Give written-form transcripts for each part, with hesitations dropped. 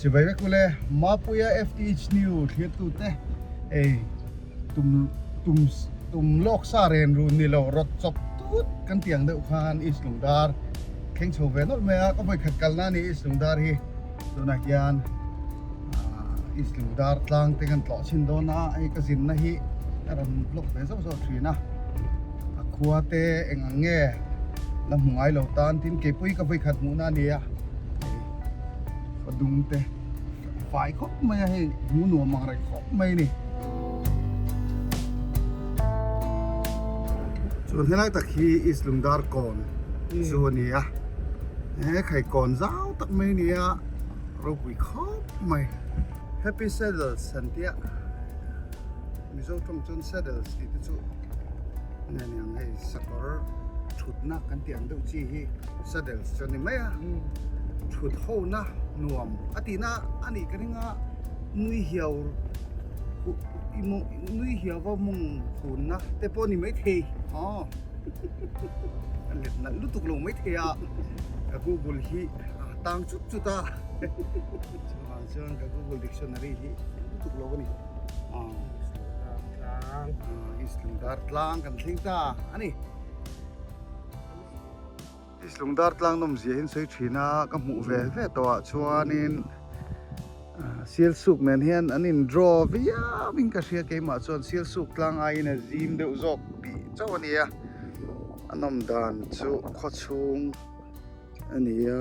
Chibai vek ule Mapuia FTH New thlirtute ei tum tum tum lawk sa ren run ni lo rawt chawp tut kan tih ang deuh khan East Lungdar thleng chho ve nawlh mai a, ka vawikhat kalna a ni East Lungdar hi tunah hian East Lungdar tlang te kan tlawh chhin dawn a, hei ka zinna hi ka rawn vlog ve zauh zauh thin a, a khua te eng ang nge la hmu ngai lo tan tin keipui ka vawikhat hmuhna a ni a. Ka dung te fai khawp mai a hei hmu nuam ang reng khawp mai a ni. Chuan helai tak hi East Lungdar kawn chu a ni a, he khai kawn zau tak mai a ni a, ropui khawp mai. Happy Saddles an tia, Mizo tawng chuan Saddles tih te chu nge ni ang hei sakawr thutna kan tih ang deuh chi hi Saddles chu a ni mai a. Thut hona nuam a tihna a nih ka ring a, nui hiau nui hiau va mawng hunna te pawh a ni maithei aw a let nalh lutuk lo maithei a ka google hi a tang chut chut a chuvang chuan ka google dictionary hi lutuk lo a ni aw Islungdar tlang kan thleng ta a ni. Islungdar tlang nawmzia hi an sawi thin a, ka hmuh ve ve tawh ah chuanin Sialsuk nen hian an in draw viau in ka hria keimah chuan Sialsuk tlang aiin a zim deuh zawk tih chauh a ni a, a nawm dan chu khawchhung a ni a.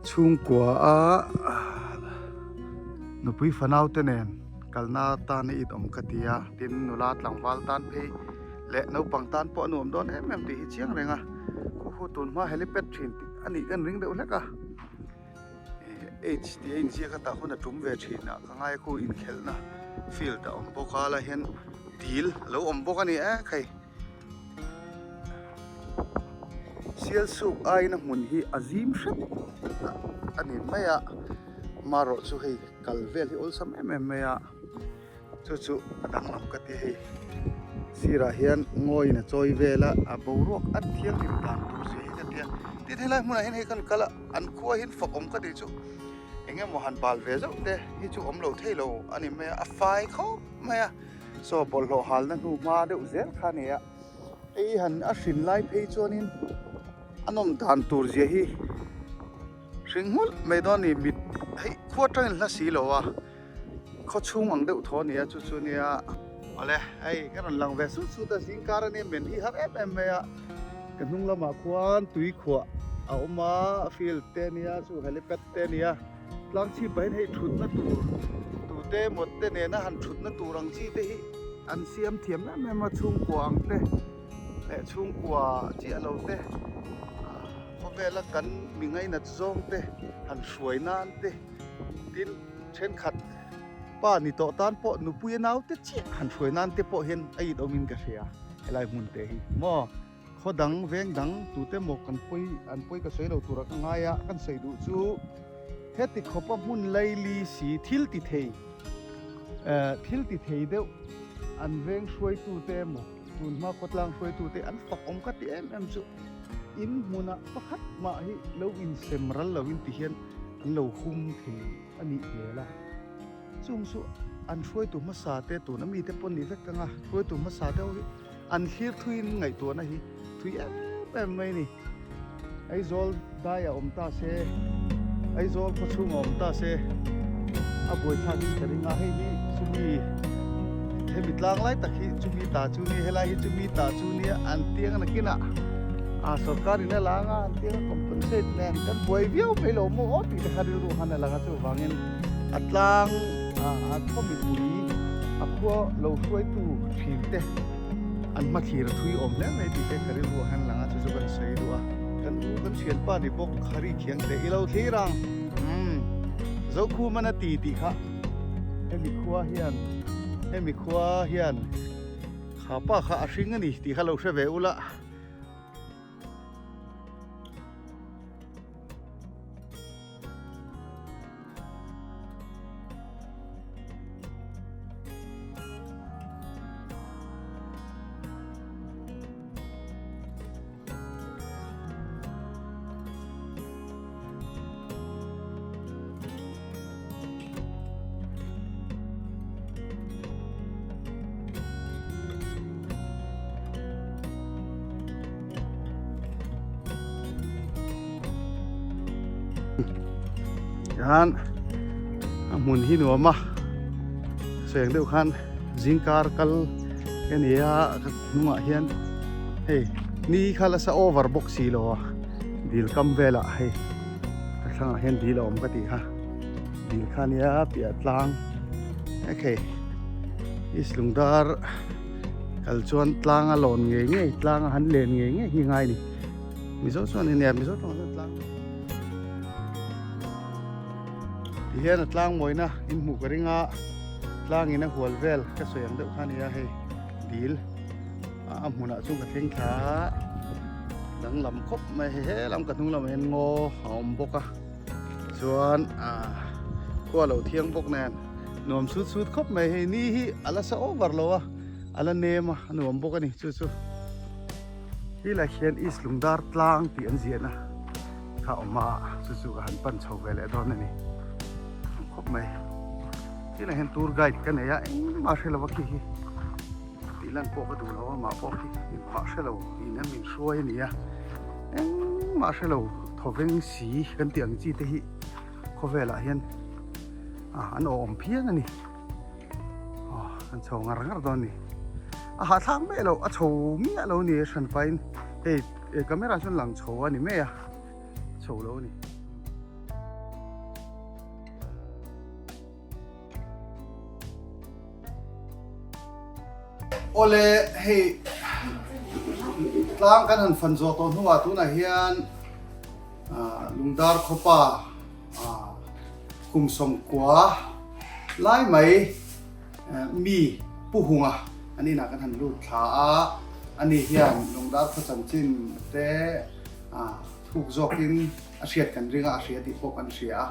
Chhungkua a nupui fanau te nen kalna tan a it awm ka ti a tin nula tlangval tan phei leh naupang tan pawh a nuam dawn em em tih hi chiang reng a khuh tun hma helipad thin tih a nih kan ring deuh hlek a h tih a inziak a tah hun a tum ve thin a ka ngai khu inkhelhna field a awm bawk a lai hian dil a lo awm bawk a ni e khai. Sialsuk aina hmun hi a zim hret a ni mai a, marawh chu hei kal vel hi awlsam em em mai a, chu chu a danglam ka ti hei. Sirah hian ngawiin a chawi vel a, a boruak a thianghlim dan tur zia hi ka ti a, tin helai hmunah hian hei kan kal a, an khua hian fak awm ka tih chu eng emaw han bal ve zauh te hi chu awm lo thei lo a ni mai a, a fai khawp mai a. Saw bawlhhlawh halna hnu hma deuh zel kha a ni a, hei han a hrin lai phei chuanin a nawm dan tur zia hi hring nghulh mai dawn a ni mit hei khua atangin hla si lo a khaw chhung ang deuh thaw a ni a chu chu nia awle hei ka rawn lang ve sut sut a zing kar a nia men hi har em em mai a ka hnung lamah khuan tui khuah a awm a field te a nia chu helipad te a ni a. Tlang chhip pahin hei thutna tur tute mawt te nena han thutna tur ang chi te hi an siam thiam em em a chhungkua ang te leh chhungkua chiah lo te khawvela kan mi ngainat zawng te han hruai nan te tin thenkhat pa ni tawh tan pawh nupui a nau te chiah han hruai nan te pawh hian a it awmin ka hria helai hmun te hi maw. Khaw dang veng dang tute maw kan pawi an pawi ka sawi lo tura ka ngai a, kan sawi duh chu heti khawpa hmun laili si thil ti thei eh thil ti thei deuh an veng hruaitute emaw tun hma khawtlang hruaitute an fak awm ka ti em em chu in hmunah pakhat mah hi lo insem ral lo in ti hian an lo hum thei a nih hmel a, chung chu an hruaitu hmasa te tuna mite pawh ni vek ang a hruaitu hmasa deuh hi. An thlir thuiin ngaihtuahna hi thui em em mai a ni. Aizawl dai a awm ta se, Aizawl khawchhung a awm ta se. A buaithlak in ka ring a, hei hi chumi hemi tlang lai tak hi chumi ta chu nia, helai hi chumi ta chu nia an tiang nakinah ah sorkar in a lang a, an tiang a compensate nen kan buai viau mai lo maw aw tih te kha rilru khan a lang a, chuvangin a tlang ah a khaw mipui a khua lo hruaitu thin te an hmathlir a thui awm hle mai tih te ka rilru ah hian a lang a, chu chu kan sawi duh a. Kan u kan thianpa ni bawk Hari Khiang te i lo thlir ang. Umm Zokhum an a ti tih kha hemi khua hian hemi khua hian kha pa kha a hring a ni tih kha lo hre ve ula. Tihian a hmun hi nuam a seng deuh khan zingkar kal a ni a ka hnungah hian hei ni kha la sa over bawk si lo a dil kam velah hei ka thlangah hian dil a awm ka tih kha dil kha a nia piah tlang okay East Lungdar kal chuan tlang a lawn ngei ngei tlang a han len ngei ngei hi ngai a ni Mizo chuan nia Mizo tawng chuan tlang ti hian a tlang mawina in hmuh ka ring a tlang in a hual vel ka sawi ang deuh kha a nia hei dil a hmunah chuan ka thleng thla a danglam khawp mai hei helam ka hnung lamah hian ngaw a awm bawk a chuan ah khua lo thiang bawk nen nuam sut sut khawp mai hei ni hi a la sa over lo a a la nem a a nuam bawk a ni chu chu helai hian East Lungdar tlang tih an ziahna kha a awm a chu chu ka han pan chho ve leh dawn a ni khawp mai helai hian tour guide ka nei a engmah hre lo a khi hi. Tih lan pawh ka duh lo a mah pawh khi engmah hre lo in a min hruai a ni a engmah hre lo thawveng si kan tih ang chi te hi khawvelah hian ah an awh awm phian a ni aw kan chho ngar ngar dawn a ni a hahthlak mai lo a chho miah lo a ni a hran pahin hei camera chuan lang chho a ni mai a chho lo a ni. Awle hei tlang kan han fan zawh tawh hnuah tunah hian Lungdar khawpa kum sawmkua lai mai mi Pu Hunga an inah kan han lut thla a, ani hian Lungdar khaw chanchin te thuk zawkin a hriat kan ring a, a hria tih pawh kan hria a.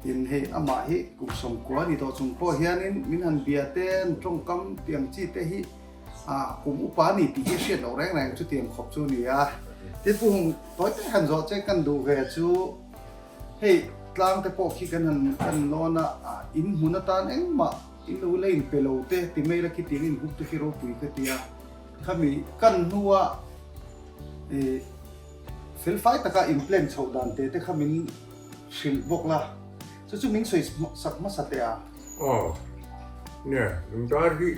Tin, hei amah hi kum sawmkua a ni tawh chung pawh hianin min han bia te, an tawngkam tih ang chi te hi kum upa a ni tih hi a hriat loh reng reng chutiang khawp chu a ni a. Tin, Pu Hung tawi tak han zawh che kan duh ve chu hei tlang te pawh khi kan han kan lawn a, in hmun atan engmah in lo la in pe lo te ti mai la khitiang in hup te khi ropui ka ti a. Khami kan hnua felfai taka in plan chhoh dan te te kha min Hrilh bawk la, chu chu min sawi sak hmasa teh a. Aw, nia, lungdar hi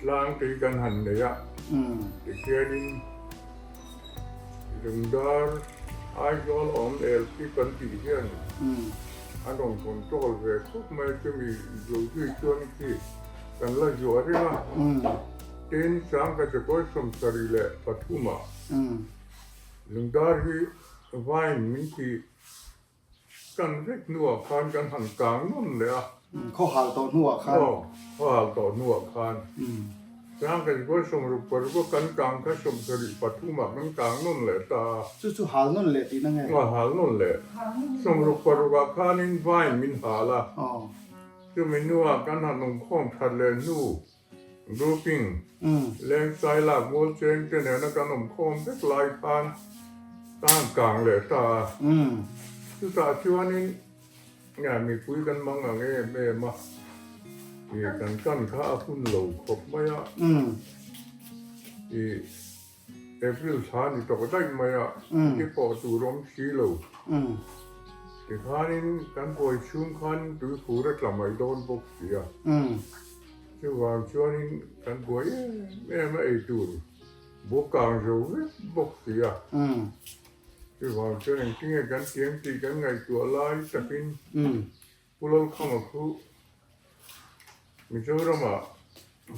tlang te hi kan han nei a, tikhianin lungdar Aizawl awm LP kan tih hian an rawn control ve khawp mai chumi zozui chuan khi kan la zuah reng a, tin Sangha Chekawi 73 ah. Lungdar hi vine min ti kan vek hnuah khan kan han kang nawn leh a. Khaw hal tawh hnuah khan. Aw, khaw hal tawh hnuah khan. Tang kan kawi 64 a kan kang kha 73 ah kan kang nawn leh ta a. Chu chu hal nawn leh tihna nge? Aw, hal nawn leh. 66 ah khanin vine min hal a. Chumi hnuah kan han awmkhawm that leh hnu. Grouping, Lengchai lak mual cheng te nena kan awm khawm vek lai khan tang kang leh ta a. Chutah chuanin mipui kan mang ang em em a, ih kan kan kha a hun lo khawp mai a, ih April thla ni tawk daih mai a, ti pawh tur awm si lo. Tikhanin kan buai chhung khan tuifur a tla mai dawn bawk si a. Chuvang chuanin kan buai em em a eitur buk kang zo vek bawk si a. Chuvang chuan engtinge kan tiang tih kan ngaihtuah lai takin Pu Lalkhama khu Mizoramah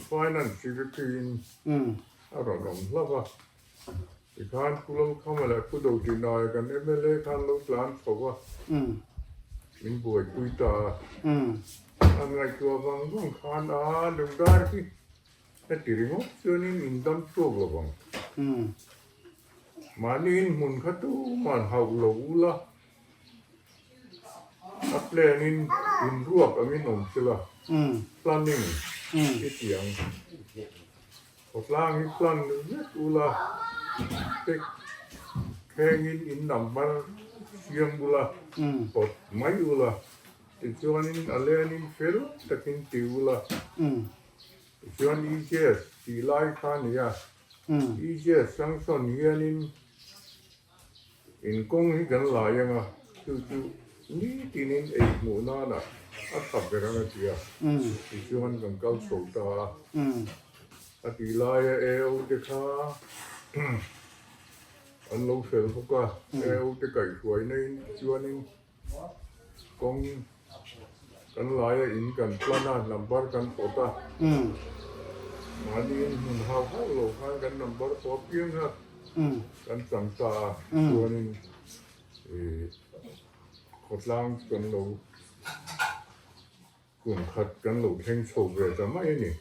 Finance Secretary-in a rawn awm hlauh a. Tikhan Pu Lalkhama leh Pu Dotinaia kan mla khan lo tlan chho a, min buaipui ta a. An ngaihtuah vang vang khan a lungdar hi heti ringawt chuanin in dam chhuak lo vang. Mahni inhmun kha tuman hauh lo ula. A plan in inruak angin awm sela, planning i ti ang. Khawtlang hi plan vek ula, tek thlengin in number siam ula, pawt mai ula, tichuanin a lenin fel takin ti ula, tichuan EJS tih lai kha a ni a, EJS sanction hianin In kawng hi kan lai ang a, chu chu nitinin ei hmuh nana a tha ber ang a ti a, tichuan kan kal chho ta a. A tih laia AO te kha an lo fel bawk a, AO te kaihhruaina in tichuanin kawng kan laia in kan plan a, number kan pawt a, mahni in hmun hau hauh lo khan kan number pawh apiang a. Kan chang ta a, chuanin ih khawtlang chu kan lo kum khat kan lo thleng chho ve ta mai a ni.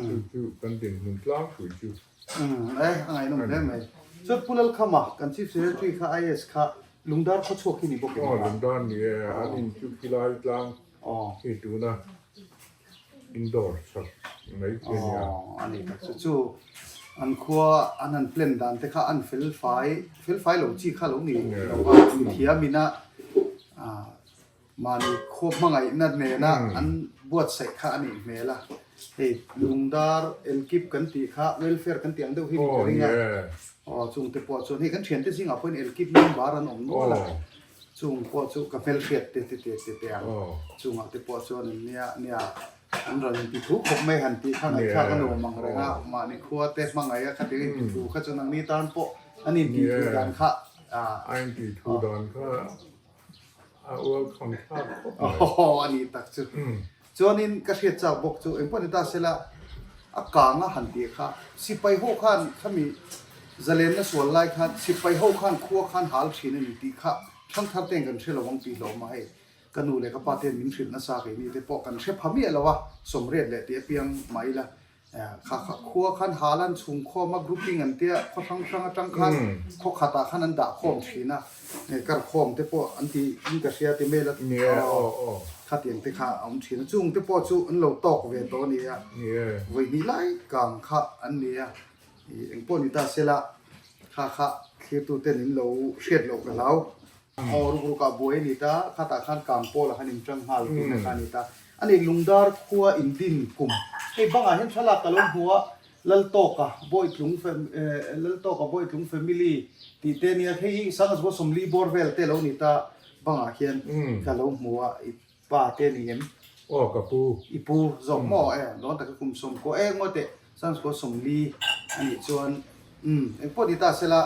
Chu chu kan dinhmun tlangpui chu. E, a ngaihnawm hle mai. Chuan Pu Lalkhama, kan Chief Secretary kha IAS kha Lungdar khawchhuak hi ni bawk em? Aw, Lungdar ni e, an in chu khilai tlang hi tuna Indoor sak mai khi a nia. Aw, a ni tak chu. Chu an khua an han plan dan te kha an fel fai, fel fai lo chi kha lo ni lo a, mithiam ina mahni khua hmangaihna nena an buatsaih kha a nih hmel a. Hei Lungdar Elkip kan tih kha welfare kan tih ang deuh hi ni ka ring a. Aw, chung te pawh chuan hei kan thiante zingah pawhin Elkip member an awm nual a. Chung pawh chu ka hmelhriat te te te te te ang. Chungah te pawh chuan an nia nia an rawn inti thu khawp mai han tih kha ngaihthlak a nuam ang reng a, mahni khua te hmangaih a khatiang inti thu kha chuan ang ni tan pawh an inti thu dan kha a. A inti thu dan kha a ualkham thlak khawp mai. Aw a nih tak chu. Chuanin ka hriat chak bawk chu engpawh ni ta sela a kang a han tih kha sipai ho khan khami zalenna sual lai khan sipai ho khan khua khan hal thin a ni tih kha thangthar ten kan hre lo ang tih hlawm a hei ka nu leh ka pa ten min hrilh nasa keini te pawh kan hre pha miah lo a sawmriat leh tih apiang mah ila Kha kha khua khan hal an chhung khawm a, grouping an tia, khaw hrang hrang atang khan khaw khatah khan an dah khawm thin a, kar khawm te pawh an ti in ka hria ti mail a khatiang te kha a awm thin a, chung te pawh chu an lo tawk ve tawh a ni a, vawi hnih lai kang kha an ni a, engpawh ni ta sela kha kha thlirtu ten in lo hriat loh ka hlau. Aw ruk ruk ah buai a ni ta, khatah khan kang pawl ah khan in tang nghal tihna kha a ni ta. A ni Lungdar khua in din kum. Hei bangah hian thlalak ka lo hmu a, Laltawka Bawitlung Laltawka Bawitlung family tih te nia hei hi Sangazua Sawmli bawr vel te lo ni ta bangah hian ka lo hmu a, i pa te a ni em? Aw ka pu. I pu zawk maw e, dawn taka kum sawmkua eng maw teh Sangazua Sawmli a nih chuan Umm, engpawh ni ta sela,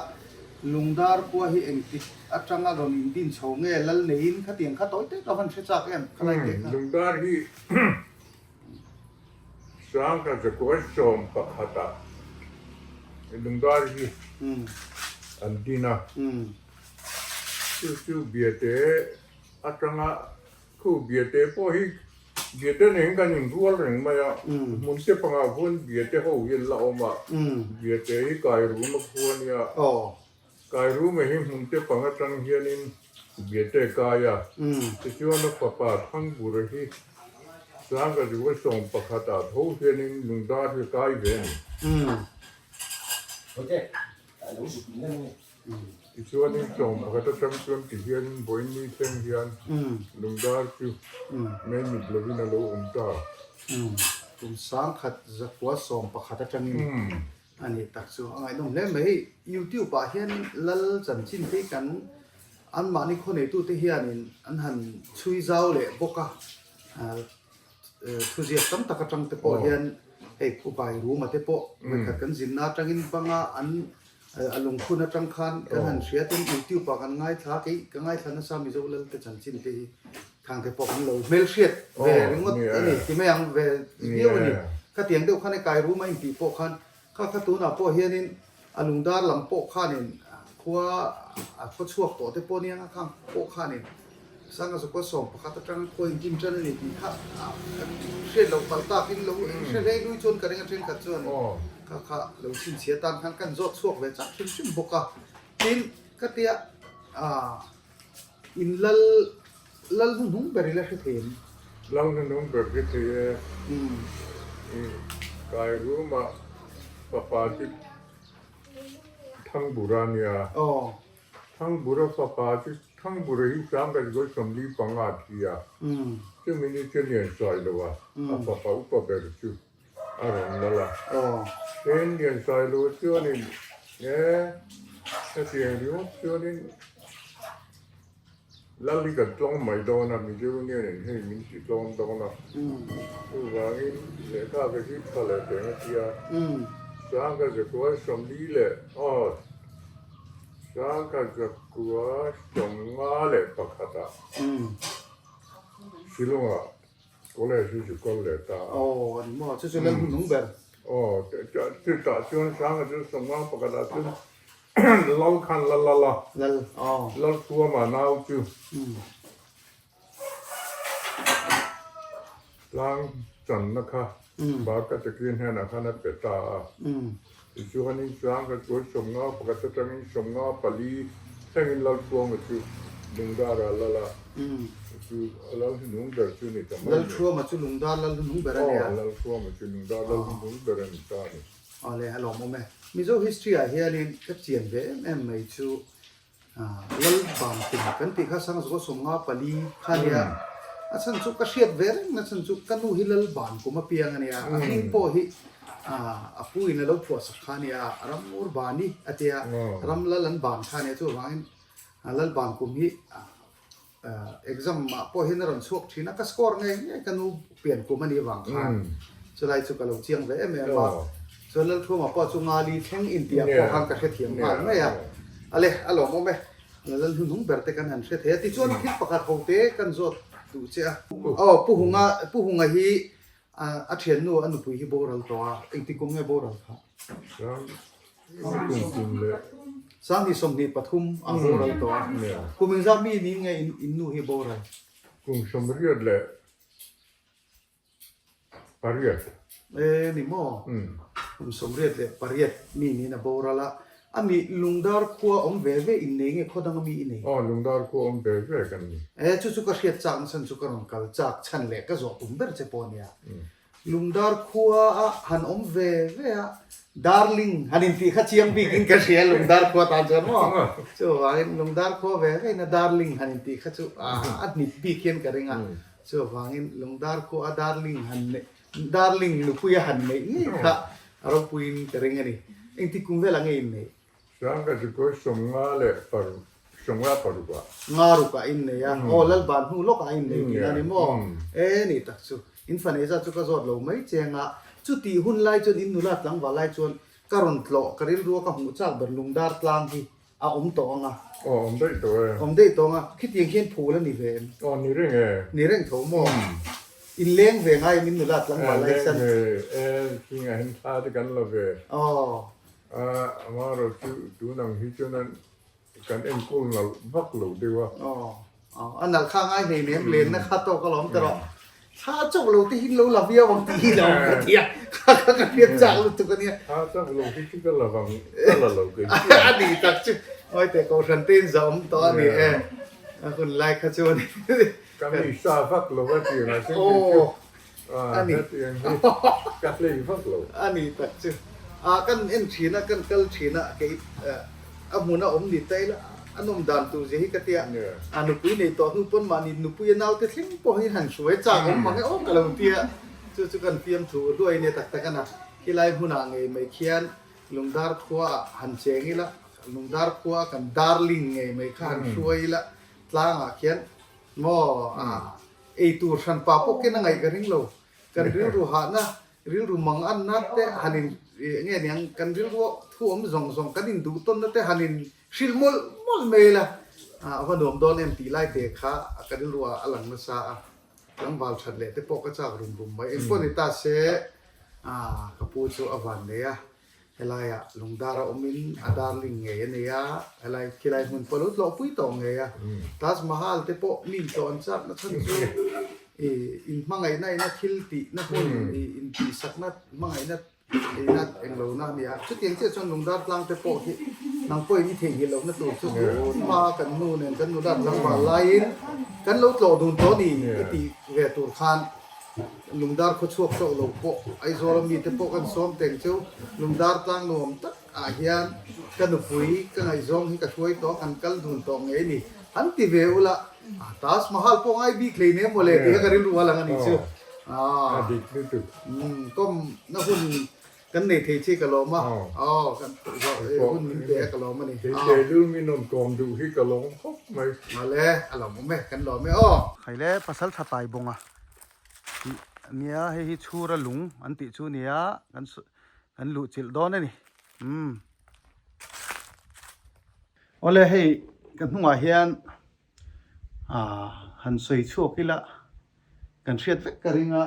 Lungdar khua hi engtik atanga rawn indin chho nge lal neiin khatiang kha tawi te ka van hre chak em, khalai teh kha. Lungdar hi Sangha zakua 11 ah Lungdar hi an din a, chu chu Biate atanga Khu Biate pawh hi Biate nen kan inrual reng mai a, hmun te pangah khuan Biate ho hi an la awm a, Biate hi Kairuma khua a nia, Kairuma hi hmun te pang atang hianin Biate kai a, tichuan a fapa Thangbura hi Sangkazua 11 ah tho hianin Lungdar hi a kai ve a ni. Tichuanin 11 atang chuan ti hianin vawiin ni thleng hian lungdar chu mei mit lovin a lo awm ta. Kum 1111 atangin a nih tak chu a ngaihnawm hle mai. Hei YouTube ah hian Lal chanchin te hi kan. Anmahni khaw neitute hianin an han chhui zau leh bawk a, thuziak tam tak atang te pawh hian hei Pu Kairuma te pawh vawikhat kan zinna atangin banga an a lungphun atang khan kan han hria tin YouTube ah kan ngaithla kei ka ngaithla nasa Mizo lal te chanchin te hi khang te pawh kan lo hmelhriat ve ringawt a ni ti mai ang ve viau a ni. Khatiang deuh khan hei Kairuma intih pawh khan Kha kha tunah pawh hianin a lungdar lam pawh khanin khua a khaw chhuak tawh te pawh nia khang pawh khanin Sanga Zakua 11 atanga khua inkim tan a ni tih kha kan hriat loh palh takin lo hre hlei lui chuan ka ring a thenkhat chuan kha kha lo chhinchhia tan khan kan zawt chhuak ve chak hrim hrim bawk a. Tin, ka tia in lal Lal hnuhnung ber ila hre thei em? Lal hnuhnung ber hre thei e. Kai room-ah fapa chu Thangbura a nia. Thangbura fapa chu Thangbura hi Sangkhat 45 a thi a. Chumi ni chu Liansawi lo a, a fapa upa ber chu a rawn lal a. Tin, Liansawi lo chuanin e hetiang ringawt chuanin Lal hi kan tlawng mai dawn a, Mizo Union-in hei min ti tlawm dawn a. Chuvangin lehkha ka zir tha leh teng a tia. Sangha zakua 40 leh aw Sangha zakua 51 ah Shillong-ah College hi chu kal leh ta a. Aw, a ni maw? Chu chu Lal hun nung ber. Aw, chutah chuan Sangha chu 51 ah chuan Lal khan la lal a. Lal, aw. Lal Thuama nau chu tlang channa kha Barkatakin hian a khan a pe ta a. Tichuanin tlang kha chuan 51 atangin 54 thlengin Lal Thuama chu Lungdara lal a. Chu Lal hnung ber chu ni ta mai. Lal Thuama chu Lungdar Lal hnung ber a ni a. Aw, Lal Thuama chu Lungdar Lal hnung ber a ni ta a ni. Aw le, a lawmawm e. Mizo history ah hianin ka chian ve em em mai chu Lal Bangpum kan tih kha Sangzuka 54 kha nia. A chhan chu ka hriat ve reng na chhan chu ka nu hi Lal Bankum a piang a nia. A hming pawh hi a pu in a lo phuah sak kha a nia. Ramngur Bani a tia, Ram Lal an ban kha a nia. Chuvangin Lal Bankum hi Exam ah pawh hian a rawn chhuak thin a, ka score ngei ngei ka nu pian kum a nih vang khan chulai chu ka lo chiang ve em em a, chuan Lalthuama pawh chu Ngali thleng intiah pawh khan ka hrethiam nghal mai a, ale a lawmawm e, Lal hnuhnung ber te kan han hre thei a, tichuan thil pakhat ho te kan zawt duh che a, aw Pu Hunga Pu Hunga hi a thiannu a nupui hi boral tawh a, engti kum nge boral kha? 2023 a boral tawh a, kum engzat mi niin nge in nu hi boral? Kum 88. E ni maw? Kum 88 mi niin a boral a, a mi Lungdar khua awm ve ve in nei nge khaw danga mi i nei? Aw, Lungdar khua awm ve ve kan ni. E chu chu ka hriat chak nachhan chu ka rawn kal chak chhan leh ka zawh tum ber che pawh a nia. Lungdar khua a han awm ve ve a, Darling han intih kha chiang bik in ka hria Lungdar khua tan chuan maw? Chuvangin Lungdar khua ve ve in a Darling han intih kha chu a hnip bik hian ka ring a, chuvangin Lungdar khua a Darling han neih Darling nupui a han neih ngei kha a ropuiin ka ring a ni. Engtik kum velah nge in neih? Sangha zikawih 56 56 ah. Nga ruk ah in nei a, aw Lalban hnu lawk ah in nei tih a ni maw? E ni tak chu. In fanei zat chu ka zawt lo mai cheng a, chutih hun lai chuan in nula tlangval lai chuan ka rawn tlawh, ka rilru a ka hmuh chak ber lungdar tlang hi a awm tawh ang a. Aw awm daih tawh e. Awm daih tawh ang a, khitiang khian phul a ni ve em? Aw ni reng e. Ni reng tho maw? In leng ve ngai em in nula tlangval lai chuan? Leng ve e, thing ah hian thla te kan la ve. Aw. A amaherawh chu tun ang hi chuan an kan enkawl nalh vak lo deuh a. Aw, aw, a nalh kha ngai hlei nem lenna kha tawk alawm ta rawh. Thla chauh lo te hi lo la viau ang tih hi lo ka ti a, kha kha ka hriat chak lutuk a nia. Thla chauh lo hi chu ka la vang, ka la lo kei chiah. A ni tak chu, awite kohhran te in za awm tawh a ni e, a hun lai kha chuan. Ka mi sa vak lo a tih ang a sin kei chu. A ni. Ka hlei vak lo. A ni tak chu. A kan en thin a, kan kal thin a, kei a hmun a awm ni ta ila, a nawm dan tur zia hi ka tia. A nupui nei tawh hnu pawn mahni nupui a naute thleng pawh hi han hruai chak awm mang e aw ka lo tia. Chu chu kan fiam thu hluai nia tak tak a na. Khilai hmunah ngei mai khian Lungdar khuaah han cheng ila. Lungdar khua kan darling ngei mai kha han hruai ila tlangah khian maw ei tur hran pa pawh khian a ngaih ka ring lo. Kan rilru hahna, rilru mang anna te han in nge niang kan rilru thu awm zawng zawng kan induh tawnna te han in hrilh mawlh mawlh mai ila a va nuam dawn em tih lai te kha ka rilru ah a lang nasa a. Tlangval that leh te pawh ka chak rum rum mai. Engpawh ni ta se ka pu chu a van nei a, helaiah lungdar a awmin a darling ngei a nei a, helai khilai hmun pawh a lo tlawhpui tawh ngei a. Taj Mahal te pawh mi intlawh an chak na chhan chu in hmangaihna ina thil tihna hmun intihsakna hmangaihna Eina englo na a ni a, chutiang chiah chuan lungdar tlang te pawh hi nang pawhin i theihnghilh lohna tur chu tun hma kan nu nen kan nulat tlangval laiin kan lo tlawh dun tawh a ni i tih ve tur khan lungdar khaw chhuak chauh lo pawh Aizawl a mite pawh kan sawm teng cheu lungdar tlang nuam tak ah hian ka nupui ka ngaihzawng hi ka hruai tawh kan kal dun tawh ngei a ni an ti ve ula Taj Mahal pawh ngai bik hlei nem mawle tih kha ka rilru a lang a ni chu. A dik lutuk. Kawm na hun kan nei thei chi ka lawm a. Aw kan zawh hun min pe a ka lawm a ni. Kei kei lu min rawn kawm duh hi ka lawm khawp mai. Male a lawm awm e kan lawm e aw. Khaile pasal tha tai bawnga tih ania hei hi chhura lung an tih chu nia kan kan luh chilh dawn a ni. Umm. Awle hei ka hnungah hian Aaa han sawi chhuak ila kan hriat vek ka ring a,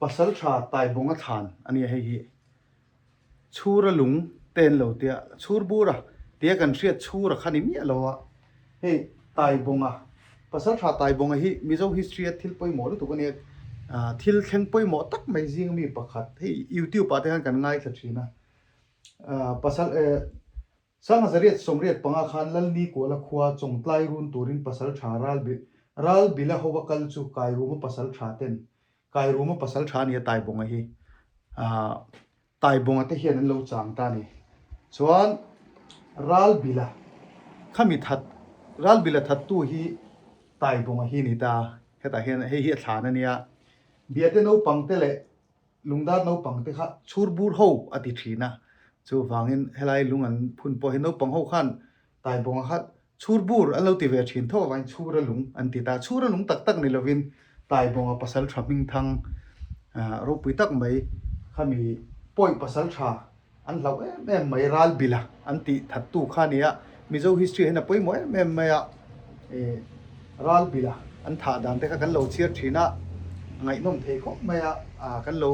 pasal tha Taibawnga thlan a nia hei hi. Chhura lung te an lo tia, chhur bura tia kan hriat chhura kha ni miah lo a, hei Taibawnga, pasal tha Taibawnga hi Mizo history a thil pawimawh lutuk a nia, aaa thil thleng pawimawh tak mai zing ami pakhat hei youtube ah te khan kan ngaithla thin a, aaa pasal eh. Sanga zariat 85 khan Lalni Kuala khua Chawngtlai run turin pasal tha ral ral bila ho a kal chu Kairuma pasal tha ten Kairuma pasal tha nia Taibawnga hi Taibawnga te hian an lo chang ta a ni. Chuan ral bila khami that ral bila thattu hi Taibawnga hi ni ta hetah hian hei hi a thlan a nia. Biate naupang te leh Lungdar naupang te kha chhur bur ho a ti thin a, chuvangin helai lung an phun pawh hi naupang ho khan Taibawnga kha chhur bur an lo ti ve thin tho avangin chhura lung an ti ta. Chhura lung tak tak ni lovin Taibawnga pasal tha hmingthang ropui tak mai khami pawi pasal tha an hlauh em em mai ral bila an tih that tu kha a ni a, Mizo history ah hian a pawimawh em em mai a, ih ral bila an thah dan te kha kan lo chhiar thin a, ngaihnawm thei khawp mai a, ah kan lo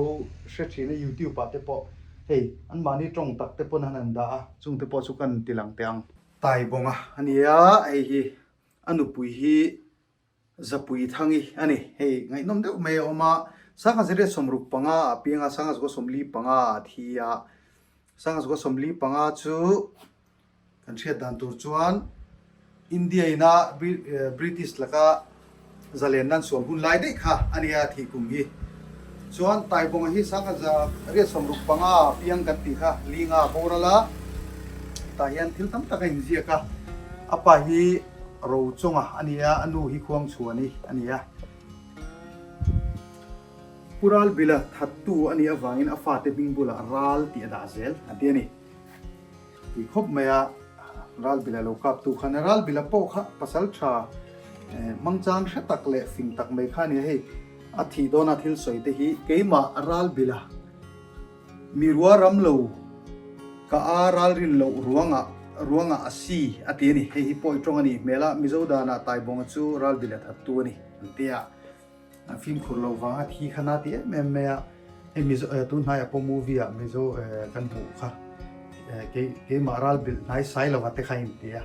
hre thin a youtube ah te pawh hei an mahni tawng tak te pawn han han dah a, chung te pawh chu kan ti lang teh ang. Taibawnga a ni a, hei hi a nupui hi Zapui Thangi a ni. Hei ngaihnawm deuh mai a awm a, Sangha zariat 65 ah piang a, Sangha zuka 45 ah a thi a. Sangha zuka 45 chu kan hriat dan tur chuan India ina British laka zalen nan sual hun lai daih kha a nia thih kum hi. Chuan Taibawnga hi Sangha zariat 65 ah piang kan tih kha Linga boral a, tah hian thil tam tak a inziak a, a pa hi Rochunga a ni a, a nu hi Khuangchhuani a ni a. Pu Ralbila thattu a nih avangin a fate hming bulah Ral tih a dah zel a ti a ni. Tih khawp mai a, Ralbila lo kaptu khan Ralbila pawh kha pasal tha hmangchang hre tak leh fing tak mai kha a ni a, hei a thih dawna thil sawi te hi keimah Ralbila Mi rua ram lo ka a ralrin loh ruangah ruangah a si a ti a ni. Hei hi pawi tawng a nih hmel a, Mizo danah Taibawnga chu ralbil a thattu a ni an ti a. A fimkhur lo vanga thi kha na ti em em mai a. Hei Mizo tun hnaiah pawh movie ah Mizo kan hmuh kha kei keimah ralbil hnai sai lova te kha in ti a.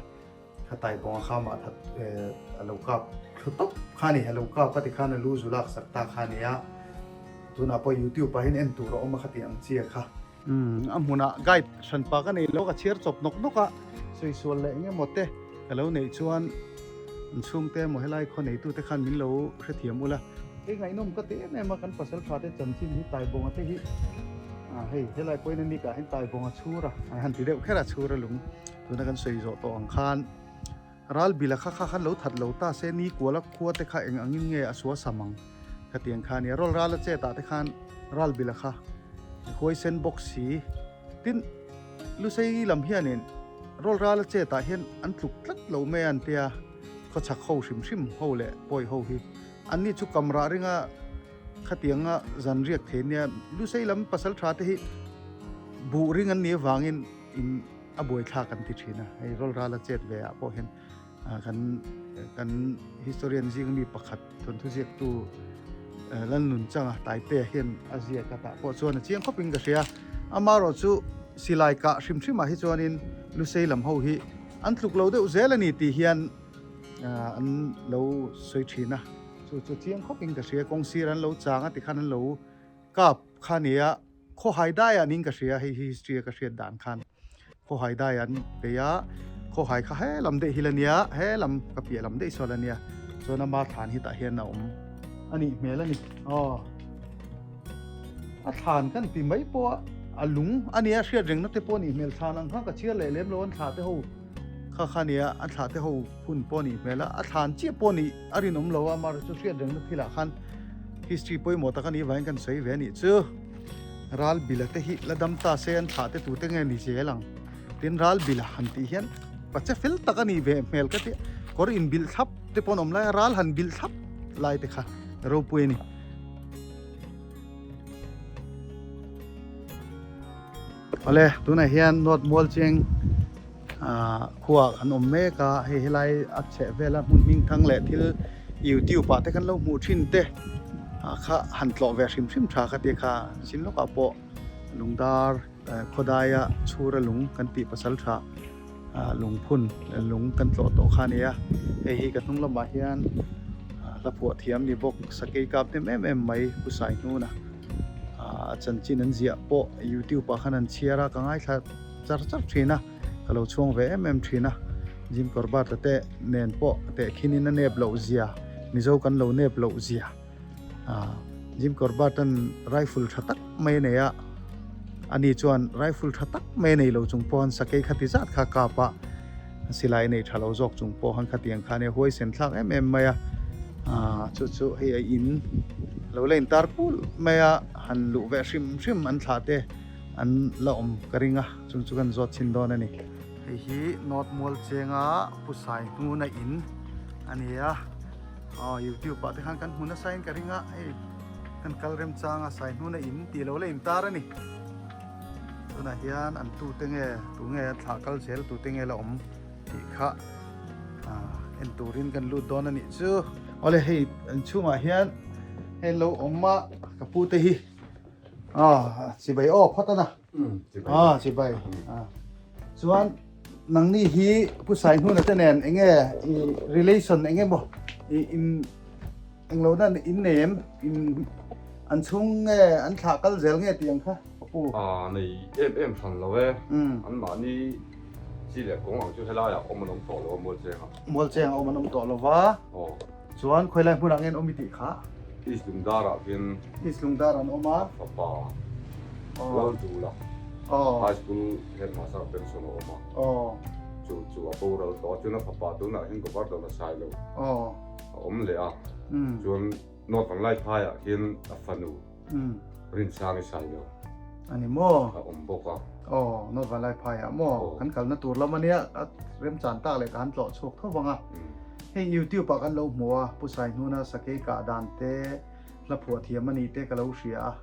Kha Taibawnga kha mah that a lo kap thlu tawp kha a ni. A lo kap a tikhan a lu zu lak sak ta kha a ni a. Tunah pawh youtube ah hian en tur a awm a kha tih ang chi a kha. Umm a hmunah guide hran pa ka nei lo ka chhiar chawp nawk nawk a, sawi sual leh eng emaw te ka lo neih chuan an chhungte emaw helai khaw neitu te khan min lo hrethiam ula. Hei ngaihnawm ka ti em em a kan pasal tha te chanchin hi Taibawnga te hi ah hei helai pawhin a nikah hian Taibawnga chhur a an han ti deuh kher a chhur a lung tuna kan sawi zawh tawh ang khan Ralbila kha kha khan lo that lo ta se ni kuala khua te kha eng angin nge a sua sam ang ka ti ang kha a nia. Rawl ral a chet ah te khan Ralbila kha huaisen bawk si tin Lusei lam hianin. Rawlrala chetah hian an tluk tlat lo mai a an tia, khawchhak ho hrim hrim ho leh pawi ho hi anni chu kamrah ringa khatianga zan riak thei nia Lusei lam pasal tha te hi buh ring an nih avangin in a buaithlak an ti thin a, hei rawlrala chet ve ah pawh hian kan kan historian zing mi pakhat thawnthu ziaktu Lalnun Changa Taite hian a ziak a tah pawh chuan a chiang khawpin ka hria. Amaherawh chu silai kah hrim hrimah hi chuanin Lusei lam ho hi an tluk lo deuh zel a ni tih hian an lo sawi thin a, chu chu chiang khawpin ka hria. Kawng sir an lo chang a tikhan an lo kap kha a ni a, khawhai daiah niin ka hria hei hi history a ka hriat dan khan. Khawhai dai an bei a, khawhai kha he lam daih hi la nia, he lam ka piah lam daih saw la nia, chuan ama thlan hi tah hian a awm a nih hmel a ni. Aw a thlan kan ti mai pawh a, a lung a nia hriat rengna te pawh a nih hmel, thlan ang kha ka chhiar leh lem lo an thlah te ho kha kha nia, an thlah te ho hun pawh a nih hmel a, a thlan chiah pawh a nih a rinawm lo a, amaherawhchu chu hriat rengna thilah khan history pawimawh tak a nih vangin kan sawi ve a nih chu. Ral bila te hi la dam ta se an thlah te tute nge ni zel ang. Tin ral bila han tih hian pache fel tak a nih ve hmel ka ti. Kawr in bilh thlap te pawh an awm lai a, ral han bilh thlap lai te kha ropui a ni. Awle tunah hian North Mualcheng ah khua kan awm mek a, hei helai a chheh vela hmun hming thang leh thil youtube ah te kan lo hmuh thin te ah kha han tlawh ve hrim hrim tha kha ti kha zin lawkah pawh lungdar khawdaia chhura lung kan tih pasal tha ah lungphun lung kan tlawh tawh kha a ni a, hei hi ka hnung lamah hian hla phuah thiam ni bawk sakei kap hnem em em mai pu Saihnuna ah chanchin an ziah pawh youtube ah khan an chhiar a ka ngaithla. char char thin a, ka lo chhuang ve em em thin a, Jim Corbett-a te nen pawh tehkhinin a nep loh zia, Mizo kan lo nep loh zia, ah Jim Corbett-a'n rifle tha tak mai a nei a, ani chuan rifle tha tak mai a nei lo chung pawh han sakei kha ti zat kha kap a, silai nei tha lo zawk chung pawh han khatiang kha ania huaisen thlak em em mai a, ah chu chu hei a in lo la intar pul mai a, han luh ve hrim hrim an thlah te. An la awm ka ring a, chung chu kan zawt chhin dawn a ni. Hei hi North Mual Chenga Pu Sai Hnuna in a ni a, aw YouTube ah te khan kan hmu nasa in ka ring a, hei kan kal remchang a Sai Hnuna in tih lo la intar a ni. Tunah hian an tute nge tunge a thlah kal zel tute nge la awm tih kha en turin kan lut dawn a nih chu. Awle hei an chhungah hian hei lo awm a ka pute hi. Ah, chibai aw phawt ana. Ah, chibai. Ah. Chuan nangni hi pu sai hnuna te nen enge i relation enge maw i in englo nan in nei em in an chhung nge an thlah kal zel nge tih ang kha ka pu. Ah, nei em em hran lo e. An mahni chi leh kawng ang chu helai ah awm an awm tawh lo a Mualcheng ah. Mualcheng ah awm an awm tawh lo va. Aw. Chuan khawilai hmunah nge an awm i tih kha? East Lungdarah hian. East Lungdar an awm a. Fapa Laldula High School headmaster pension a awm a. Chu chu a boral tawh a, chuan a fapa tunah hian Govardhan a sai lo a awm leh a. Chuan North Vanglai phaiah hian a fanu Rinsangi sai lo a ni maw? A awm bawk a. Aw, North Vanglai phaiah maw? Kan kalna tur lam a nia, a remchan tak leh ka han tlawh chhuak tho vang a. Hei YouTube ah kan lo hmu a, Pu Saihnuna sakei kah dan te, hla phuah thiam a nih te ka lo hria a,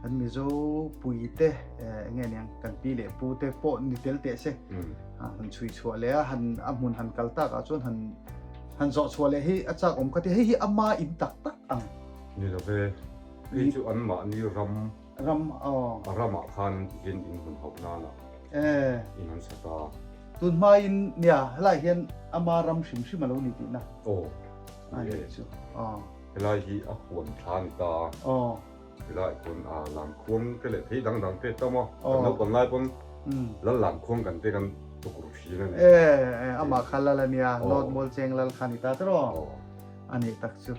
kan Mizo pui te eng nge niang kan pi leh pu te pawh ni tel teh se, han chhui chhuah leh a, han a hmun han kal tak ah chuan han han zawh chhuah leh hi a chak awm ka ti, hei hi ama in tak tak ang. Ni lo ve, hei chu an mahni ram ram aw. A ramah khan tihian in hmun hauh nana in an sa ta. Tun hmain nia helai hian ama ram hrim hrim a lo ni tihna. Aw. A ni chu. Aw. Helai hi a huan thla a ni ta a. Aw. Helai pawn a lamkhuang te leh thei dang dang te tam a. Kan naupang lai pawn lal lamkhuang kan te kan tukur thin a ni. E amah kha lal a nia, North Mualcheng lal kha a ni ta tiraw? Aw. A nih tak chu.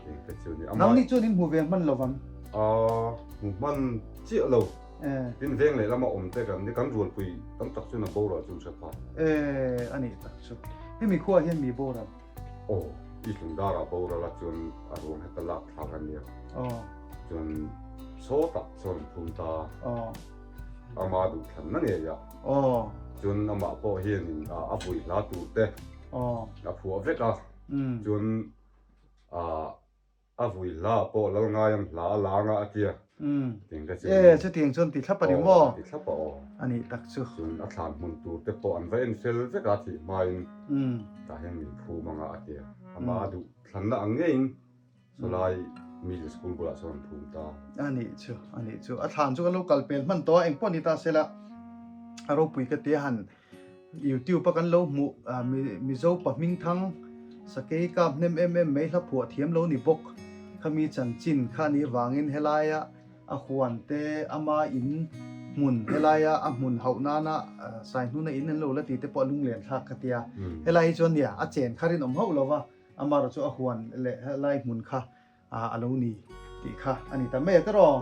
Nangni chuan in hmu ve hman lo vang? Hmu hman chiah lo. Tin veng leh lama awm te kan ni, kan rualpui tam tak chuan a boral chu an hre phak. A nih tak chu. Hemi khuaah hian mi boral? Aw, i hlungdarah boral a chuan a ruang heta lak thlak a nia. Chuan saw tak chuan an phum ta. Ama duhthlanna ngei a. Chuan amah pawh hianin a vui hla tur te a phuah vek a, chuan a vui hla ah pawh lal ngai ang hla a lang a a tia. Tiang te chuan. E chutiang chuan ti thlap a ni maw? Ti thlap a aw. A nih tak chu. Chuan a thlan hmun tur te pawh an va en fel vek a thih hmain tah hian min phum ang a a tia. Amah a duh thlanna ang ngeiin Sawlai middle school bulah chuan an phum ta. A nih chu, a nih chu. A thlan chu kan lo kal pel hman tawh a, engpawh ni ta sela a ropui ka tia han YouTube a kan lo hmuh Mizo pa hming thang Sakei kap hnem em em mai hla phuah thiam lo ni bawk khami chanchin kha anih vangin helaia a huan te ama in hmun helaia a hmun hauh nana Saihnuna in an lo la ti te pawh a lunglen thlak ka tia. Helai hi chuan nia a chen kha rinawm hauh lova Amaherawh chu a huan leh helai hmun kha a lo ni tih kha a ni ta mai a tiraw?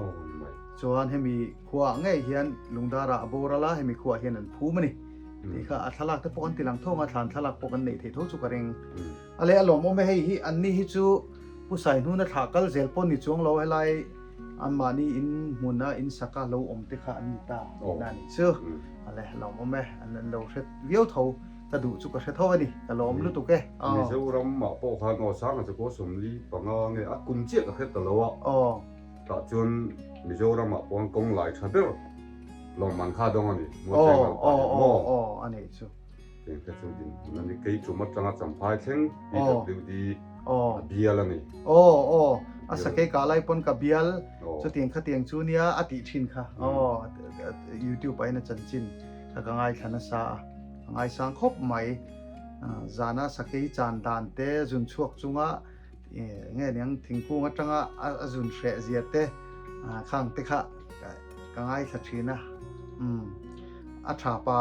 Chuan hemi khuaah ngei hian Lungdarah a boral a, hemi khuaah hian an phum a ni tih kha a thlalak te pawh kan ti lang tho ang a, thlan thlalak pawh kan neih theih tho chu ka ring. A leh a lawmawm e, hei hi anni hi chu Pu Saihnuna thlah kal zel pawh ni chuang lo, helai anmahni in hmuna in saka lo awm te kha an ni ta tihna a nih chu. A leh a lawmawm e, an lo hre viau tho. Ka duh chu ka hre tho a ni, ka lawm lutuk e. Aw. Mizoram ah pawh khan aw Sanga chu kaw 45 nge a kum chiah ka hre ta lo a. Aw. Tah chuan Mizoram ah pawh kawng lai tha ber lawmman kha dawng a ni. Mualcheng lam pah hian maw. Aw aw a nih chu. Cheng te chu din hmun a ni. Kei tum atanga Champhai thleng PWD a bial a ni. Aw aw a sakei kah lai pawn ka bial chutiang khatiang chu nia a tih thin kha. Aw YouTube ah hian a chanchin kha ka ngaithla nasa a. A ngaisang khawp mai. Zana sakei chan dan te zun chhuak chunga nge niang thingkung atanga a zun hreh zia te khang te kha ka ngaithla thin a. A tha pa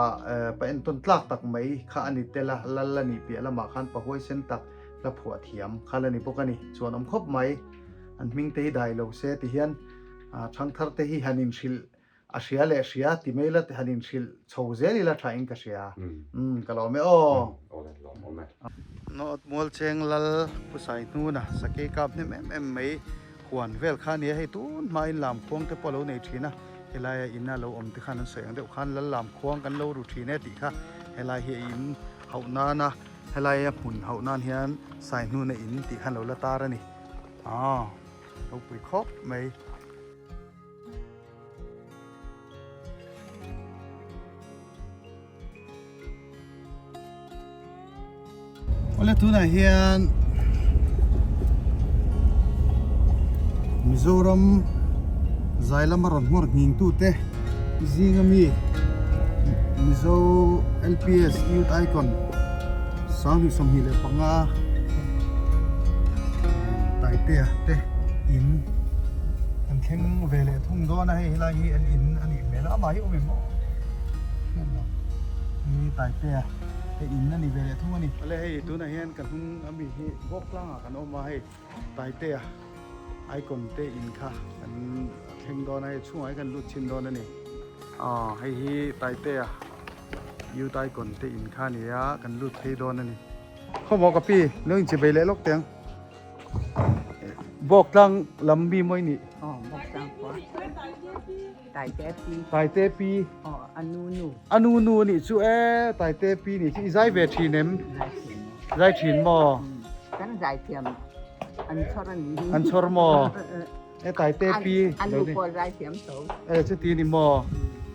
pa entawn tlak tak mai kha a ni tel a, lal a nih piah lamah khan pa huaisen tak hla phuah thiam kha la ni bawk a ni. Chuan awm khawp mai. An hming te hi dai lo se ti hian thangthar te hi han inhrilh A hria leh hria ti mai la han inhrilh chho zel ila tha in ka hria. Umm ka lawm e aw. Aw le lawm awm e. North Mualcheng Lal Pu Saihnuna sakei kap hnem em em mai huan vel kha a nia hei tun hma in lam khuang te pawh a lo nei thin a helaia in a lo awm te khan an sawi ang deuh khan Lal lam khuang kan lo ru thin e tih kha helai hi a in hauh nana helaia hmun hauh nan hian Saihnuna in tih khan lo la tar a ni. Aw ropui khawp mai. Awle tunah hian Mizoram zai lama rawn hmawr nghing tute zinga mi Mizo LPS Youth Icon 2025 Taitea te in an thleng ve leh thung dawn a hei helai hi an in a nih hmel a amah hi awm em aw hriat lo hi Taitea te in a ni ve leh thung a ni. Awle hei tunah hian ka hnung ami hi bawk tlangah kan awm a hei Taitea icon te in kha kan thleng dawn a hei chhungah hi kan lut chhin dawn a ni aw hei hi Taitea Youth icon te in kha a ni a kan lut phei dawn a ni. Khawmaw ka pi lo inchibei leh lawk teh ang. Bawk tlang lam mi mawi nih. Aw bawk tlang khua. Taite pi. Taite pi. Aw anu nu. Anu nu anih chu e taite pi nih chu i zai ve thin em? Zai thin. Zai thin maw? Kan zai thiam an chhawr ani. An chhawr maw? E taite pi. Anu pawh zai thiam tho. E chuti ni maw?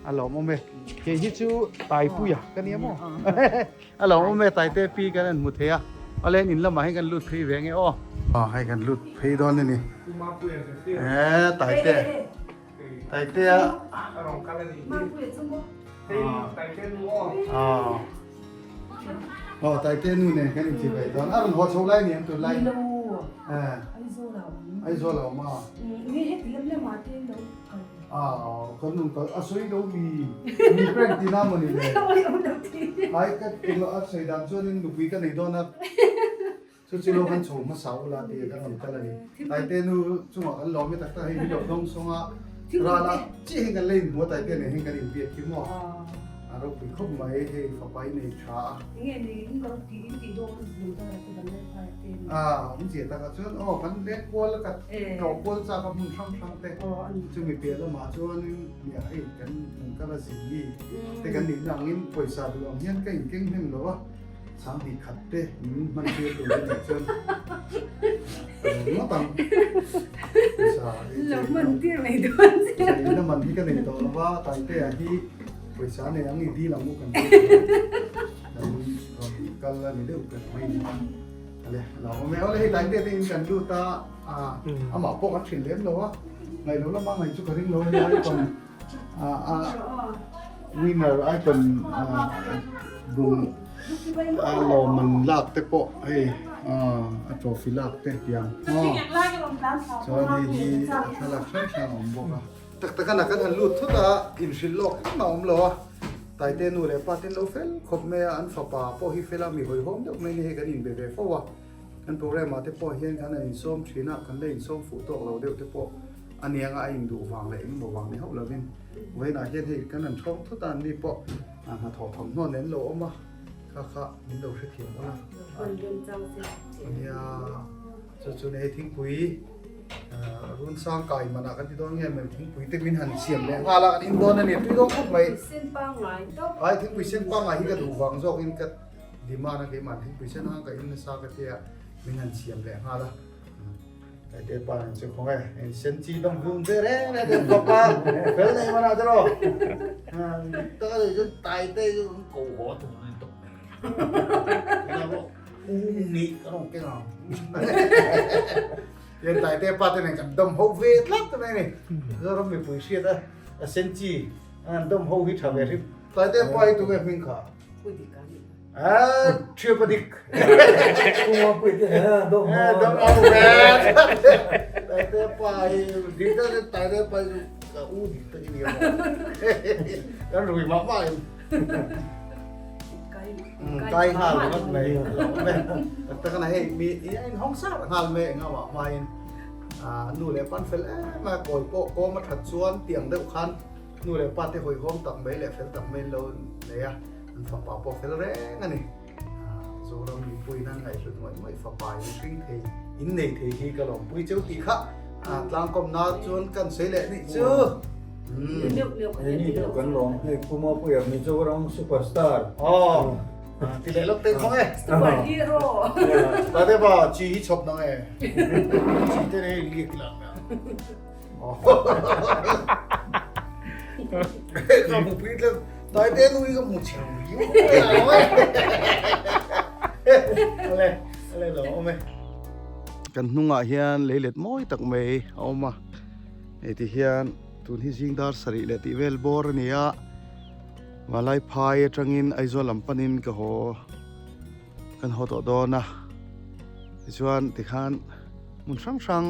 A lawmawm e. Kei hi chu Taipuia ka nia maw? A lo awm e Taite pi kan an hmu thei a, awle in lamah hian kan lut phei ve nge aw. Aw hei kan lut phei dawn a ni. E Taite Taite a. Aw aw Taite nu nen kan inti ve dawn a rawn haw chho lai ni ang tun lai. Aizawl a awm a. Aw kan nun kal a sawi lo mi mi prank tih na mawni le ai ka englo a sawi dan chuanin nupui ka nei dawn a chu chu lo kan chho hmasa ula tih kan rawn kal a ni Taite nu chungah kan lawm i tak tak hei mi lo dawng sawng a ral a chiah hian kan la inhmu a Taite nen hian kan inbiak hi maw. A ropui khawp mai hei fapa i nei tha a. Enge ni in lo ti in tih dawn lung dang te kan leng phai te ni. A awmzia takah chuan aw kan leng kual ka tlawh kual chak a hmun hrang hrang te chumi piah lamah chuanin nia hei kan hmun kal a zin mi te kan nihna angin pawisa duh ang hian ka inkeng hnem lo a sanghnih khat te min hman tir tur a nih chuan ka lo ngawt ang pawisa lo hman tir mai dawn che. Chei man hi ka nei tawh lo va Taitea hi. Pawisa nei ang i dil ang u kan tih chuan kan rawn kal a ni deuh ber mai ni. Ale lo awm e. Awle hei tlai te te in kan lut a, amah pawh kan hrilh lem lo a, ngaih lo lama ngaih chu ka ring lo a ni icon a winner icon bung a lawmman lak te pawh hei a trophy lak te tiang chuan hei hi a thlalak hrang hrang a awm bawk a. Tak tak a kan han lut thut a, inhrilh lawk engmah a awm lo a, Taite nu leh pa ten lo fel khawp mai a, an fapa pawh hi fel a, mi hawihhawm deuh mai ni hei kan inbe ve fo a, kan programme ah te pawh hian kan han insawm thin a, kan la insawm fuh tawk lo deuh te pawh a nia nga a induh vang leh engemaw vang ni hauh lovin vawiinah hian hei kan han thawng thut a, an ni pawh hnathawh thawmhnaw nen lo awm a, kha kha min lo hrethiam awn a. Nia chu chu ni hei thingpui. Run sang kai manah kan ti dawn nge mai thingpui te min han siam leh nghal a kan in dawn a ni tui dawn khawp mai. Sen pangngai tawp. Ai thingpui sen pangngai hi ka duh vang zawk in ka demand a keimah thingpui sen hang ka in nasa ka tia min han siam leh nghal a. Taite pa nen chu khawnge in sen chi dawng vum ve reng reng te papa fel nei manah te rawh. Taka chu taite chu ko haw tur ni tawp mai. U nih ka rawn keng ang. Tian Taite pa te nen kan dawm ho ve tlat mai a ni. Zoram mipui hriat a, a sen chi an dawm ho hi tha ve hrim. Taite pa hi tunge hming kha? Pu dik a ni. Ah, thian pa dik. Pu Mapui te nen a dawm ho. Dawm ho ve tlat. Taite pa hi dik tak in Taite pa hi chu ka u dik tak i ni a maw. Kan rui mah mah in. Kai nghal ringawt mai a lo awm e. Tak tak a hei mi i a inhawng sar nghal mai eng amah hmain nu leh pan fel em a kawi pawh kawm a that chuan tiang deuh khan nu leh pa te hawihhawm tak mai leh fel tak mai an lo nei a, an fapa pawh fel reng a ni. Zoram mipuiin an ngaihhlut ngawih ngawih fapa in hring thei in nei thei hi ka lawmpui cheu tih kha tlangkawmna chuan kan sawi leh nih chu. Hei ni deuh kan lawm hei Pu Mapuia Mizoram superstar. Aw ti leh lawk teh khawng e. Super hero. Ta te ba chi hi chhawp nang e. Chi te nei liak lang na. Ka mu pui tlem tai te nu hi ka mu chhe riu mai a. Ale ale lo awm e. Kan hnungah hian leilet mawi tak mai a awm a. Hei ti hian tun hi zing dar sarih leh tih vel bawr a ni a, Malai phai atangin Aizawl lam panin ka haw kan haw tawh dawn a, tichuan tikhan hmun hrang hrang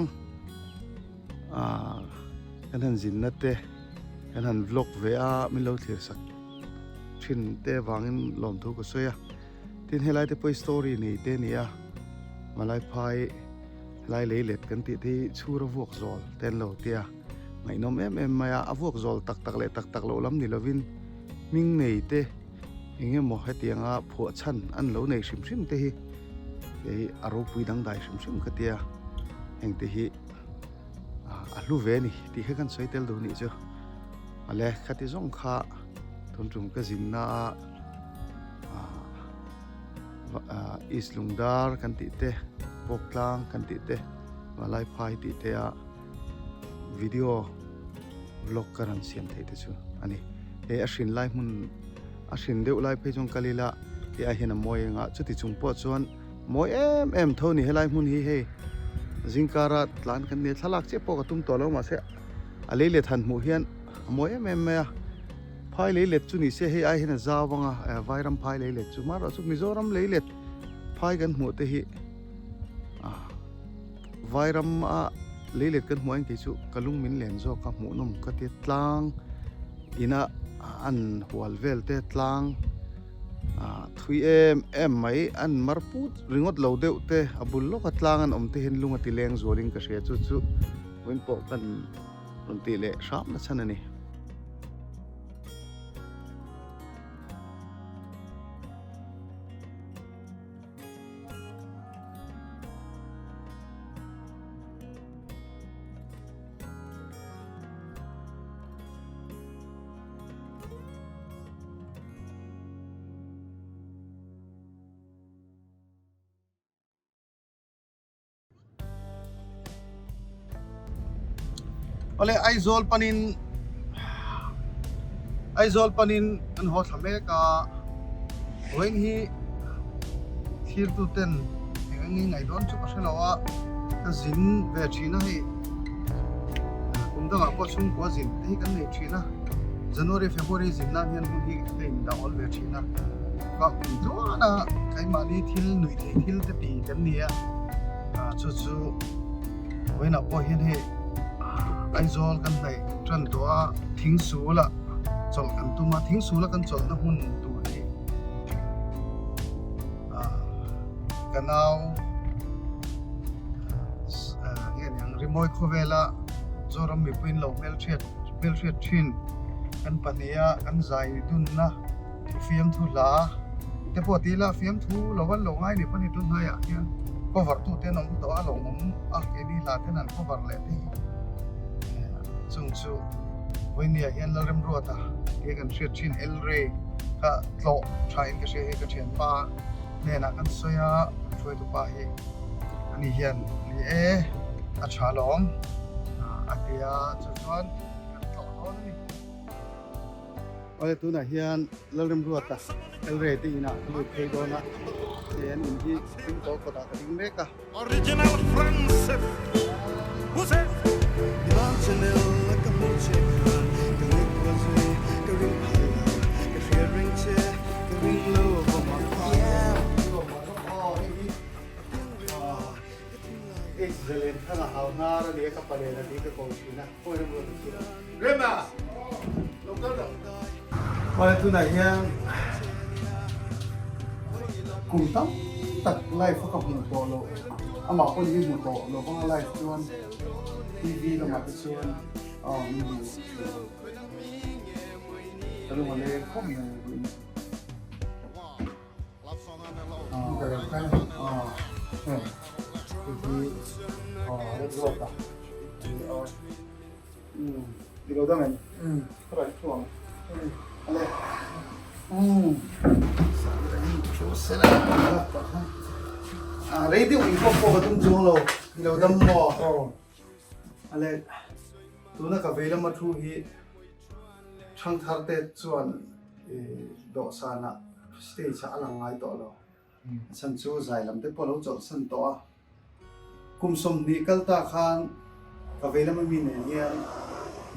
ah kan han zinna te kan han vlog ve a min lo thlir sak thin te avangin lawmthu ka sawi a, tin helai te pawh hi story nei te a ni a, Malai phai. Helai lei let kan tih te hi chhur a vuak zawl te an lo tia ngaihnawm em em mai a, a vuak zawl tak tak leh tak tak loh lam ni lovin hming nei te eng emaw hetianga phuah chhan an lo nei hrim hrim te hi hei a ropui dangdai hrim hrim ka tia heng te hi a hlu ve a ni tih kha kan sawi tel duh nih chu awle khati zawng kha tun tum ka zinna a East Lungdar kan tih te Pawktlang kan tih te Malaiphai tih te a video vlog ka rawn siam theih te chu a ni. Hei a hrin lai hmun a hrin deuh lai phei chuan kal ila hei ai hian a mawi eng a chuti chung pawh chuan mawi em em tho a ni helai hmun hi hei zingkara tlan kan nia thlalak chiah pawh ka tum tawh lo mahse a lei let han hmuh hian a mawi em em mai a. Phai lei let chu ni se hei ai hian a zau ang a, Vairam phai lei let chu marawh chu Mizoram lei let phai kan hmuh te hi Vairam a lei let kan hmuh a engti chu ka lung min len zawk a hmuh nawm ka tia tlang ina an hual vel te tlang thui em em mai an mar put ringawt lo deuh te a bul lawka tlang an awm te hian lung a ti leng zualin ka hria chu chu vawiin pawh kan rawn tih leh hram na chhan a ni. Awle Aizawl panin Aizawl panin kan haw thla mek a, vawiin hi thirtu ten eng eng nge ngaih dawn chu ka hre lo a, ka zin ve thin a hei kum dangah pawh chhungkua zin te hi kan nei thin a, January February zin nan hian hun hi ka indah awl ve thin a, ka kum tluan a keimahni thil nuih theih thil te ti kan ni a, chu chu vawiinah pawh hian hei Aizawl kan hnaih tan tawh a, Thingsulah chawlh kan tum a, Thingsula kan chawlhna hmun tur hi ka nau nge niang rimawi khawvela Zoram mipuiin lo hmelhriat hmelhriat thin kan pahniha kan zai dunna fiamthu hla te pawh ti ila fiamthu lo an lo ngai ni pawh ni tun hnaiah hian cover tu te an awm tawh a lo awm a keini hla ten an cover leh te hi chung chu vawinia hian Lalremruata tia kan hriat thin El Rey kha tlawh tha in ka hria hei ka thianpa hnenah kan sawi a hruaitu pa hi ani hian ni e a tha lawm a ti a chu chuan kan tlawh dawn a ni. Awle tunah hian Lalremruata El Rey te inah ka lut phei dawn a hei an in hi ding tawh kawtah ka ding mek a. Original Francis Hussein. Zalen thanga hau hnar a ni a ka palen a ti ka ko thin a khawi ram ruat a chu Rema lo kal rawh Awle tunah hian kum tam tak live a ka hmuh tawh loh amah pawhin min hmu tawh lo vang a live chuan TV lamah te chuan aw min hmu thin ka lung a leng khawp mai vawiin chu. Rei deuh in pawh pawh ka tum chuang lo i lo dam maw ale tuna ka vei lama thu hi Thangthar te chuan dawhsanah stage ah a lang ngai tawh lo. A chhan chu zai lam te pawh a lo chawlhsan tawh a. Kum 20 kal ta khan ka vei lama mi nen hian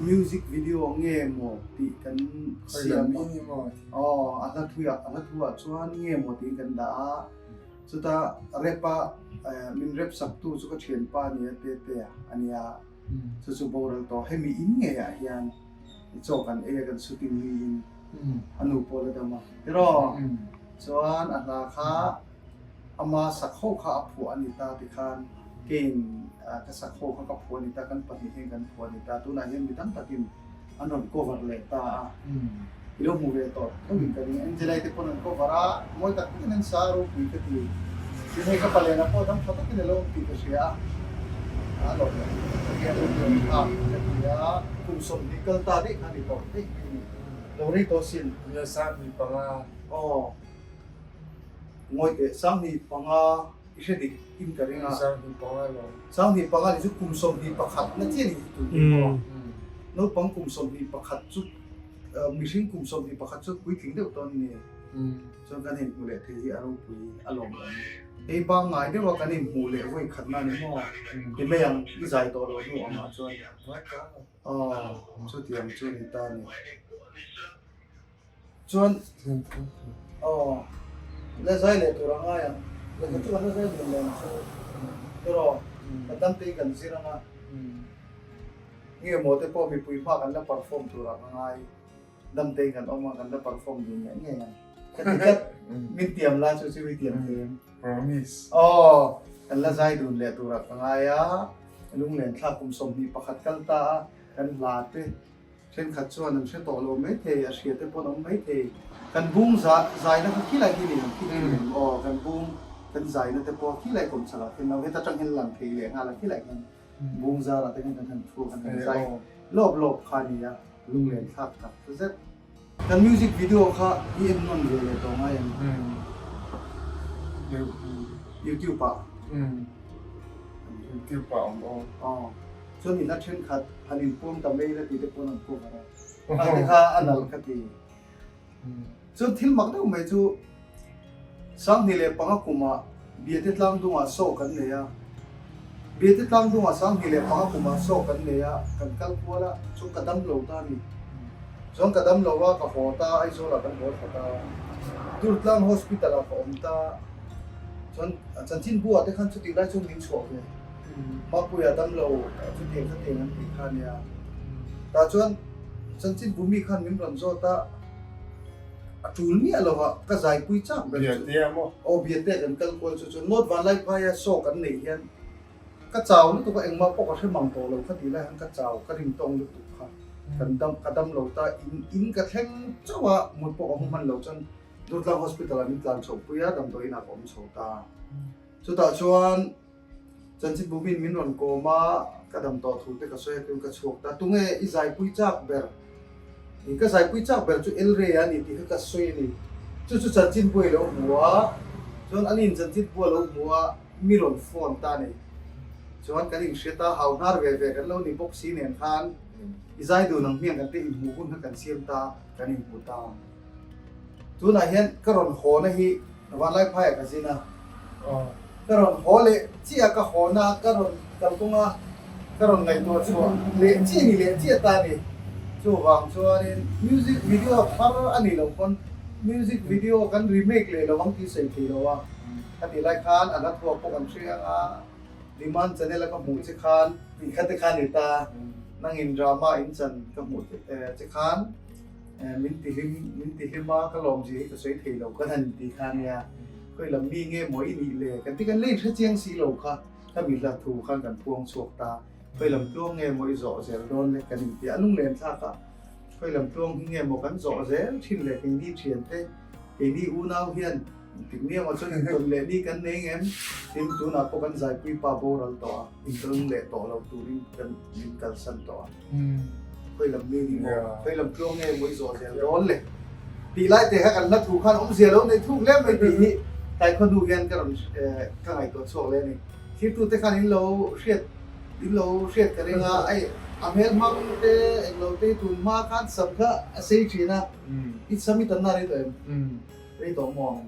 music video nge maw tih kan siam a. Aw, a hla thuiah, a hla thuah chuan nge maw tiin kan dah a. Chuta rap a min rap saktu chu ka thianpa a nia, Tetea a nia. Chu chu boral tawh hemi in ngeiah hian i chaw kan ei a kan shooting niin a nu pawh la dam a tiraw chuan a hla kha ama sak ho kha a phuah a ni ta tikhan keiin ka sak ho kha ka phuah a ni ta kan pahnih hian kan phuah a ni ta tunah hian mi tam takin an rawn cover leh ta a i lo hmu ve tawh tho in ka ring Angelai te pawn an cover a mawi tak takin an sa a ropui ka ti tin hei ka palena pawh dam tha takin a lo awm tih ka hria a a lawm leh ka hian a lo thlak ka ti a kum 20 kal ta daih kha a ni tawh daih mai a ni lo rei tawh sin Nia 25 aw ngawi teh 25 I hre dik in ka ring a. 25 lo. 25 ni chu kum 21 na chiah ni tun hi maw? Naupang kum 21 chu mihring kum 21 chu puitling deuh tawn ni. Chuan kan inhmu leh thei hi a ropui a lawm awm. Hei pangngai deuha kan inhmuh leh vawi khatna ni maw? Ti mai ang, i zai tawh lo hnu angah chuan. Aw, chutiang chu ni ta ni. Chuan aw la zai leh tur a ngai ang. Lehkha chu kan la zai dun leh ang chu. Tiraw kan dam te kan zir anga nge maw te pawh mipui hma kan la perform tur ah ka ngai. Dam te kan awm a kan la perform dun leh ngei ang. Ka ti tlat min tiam la chu chu mi tiam thei ang. Promise. Aw kan la zai dun leh tur ah ka ngai a. Lunglen thlak kum 21 kal ta a kan hla te. Thenkhat chuan an hre tawh lo maithei, a hria te pawh an awm maithei. Kan bung zaina kha khilai khi ni ang khi khi ni aw, kan bung kan zaina te pawh khilai kawm chhakah khian lo heta tang hian lang thei leh nghal a khilai khian bung zarah te khian kan han thu kan han zai lawp lawp kha a ni a, lunglen thlak tak zet. Kan music video kha i en nawn ve leh tawh ngai ang YouTube ah. YouTube ah awm aw. Aw. Chuan ina thenkhat han inpuang ta mai la tih te pawn an cover a. Kha te kha a nalh ka ti. Chuan thil mak deuh mai chu 2005 kumah Biate Tlangdungah show kan nei a. Biate Tlangdungah 2005 kumah show kan nei a, kan kal kual a, chuan ka dam lo ta a ni. Chuan ka dam lo a, ka haw ta, Aizawlah kan haw thla ta. Durtlang Hospital-ah ka awm ta. Chuan chanchinbu ah te khan chutih lai chuan min chhuah ve. Mapuia dam lo chutiang khatiang an tih kha a nia. Tah chuan chanchinbu mi khan min rawn zawt a, a tul miah lo a, ka zaipui chak ber chu. Biate a maw? Aw Biate kan kal kual chu chuan North Vanlaiphai a show kan neih hian ka chau lutuk a, engmah pawh ka hre mang tawh lo kha tih lai khan ka chau, ka rimtawng lutuk kha. Kan dam, ka dam lo ta, in in ka thleng chauh a, mut pawh ka hmu hman lo chuan Durtlang Hospital ah min tlan chhoh pui a, damdawiin ah ka awm chho ta. Chutah chuan chanchinbu min min rawn kawm a, ka dam tawh thu te ka sawi a tiin ka chhuak ta. Tunge i zaipui chak ber? I ka zaipui chak ber chu Elrey a ni tih kha ka sawi a ni. Chu chu chanchinbu i lo hmu a, chuan a nin chanchinbu a lo hmu a, mi rawn phone ta a ni. Chuan kan inhriat a, hau hnar ve ve kan lo ni bawk si nen khan i zai dun ang hmiang kan te inhmuh hun kha kan siam ta, kan inhmu ta. Tunah hian ka rawn haw na hi Vanlaiphaiah ka zin a, ka rawn haw leh chiah a, ka haw na ka rawn kalkawng a, ka rawn ngaihtuah chhuah leh chiah ni leh chiah ta a ni. Chuvang chuanin music video thar a nih loh pawn music video kan remake leh lo ang tih sawi thei lo a, ka tih lai khan a hla thuak pawh kan hre ang a, Demand channel a ka hmuh che khan tih kha te kha a ni ta, nangin drama in chan ka hmuh che khan. Min ti hlim, min ti hlim a, ka lawm zia hi ka sawi thei lo ka han ti kha nia, khawi lam mi nge maw i nih le? Kan ti kan lei hre chiang si lo kha, ka mi hla thu khan kan puang chhuak ta, khawi lam tluang nge maw i zawh zel dawn le kan inti a, lunglen thlak a, khawi lam tluang hi nge maw kan zawh zel thin le keini thian te, keini unau hian tikni emaw chuan intawn leh ni kan nei ngem? Tin, tunah pawh kan zaipui pa boral tawh a, intawn leh tawh lo turin kan min kalsan tawh a. Khawi lam mi ni maw? Khawi lam tluang nge maw i zawh zel dawn le? Tih lai te kha kan hla thu khan awmzia lo nei thuk hle mai tih hi Taikhua hnu hian ka rawn ka ngaihtuah chhuak le a ni. Thirtute khan in lo hriat in lo hriat ka ring a, ai a hmel hmang te eng lo te hi tun hma khan sam kha a sei thin a, i sam i tanna rei tawh em? Rei tawh maw?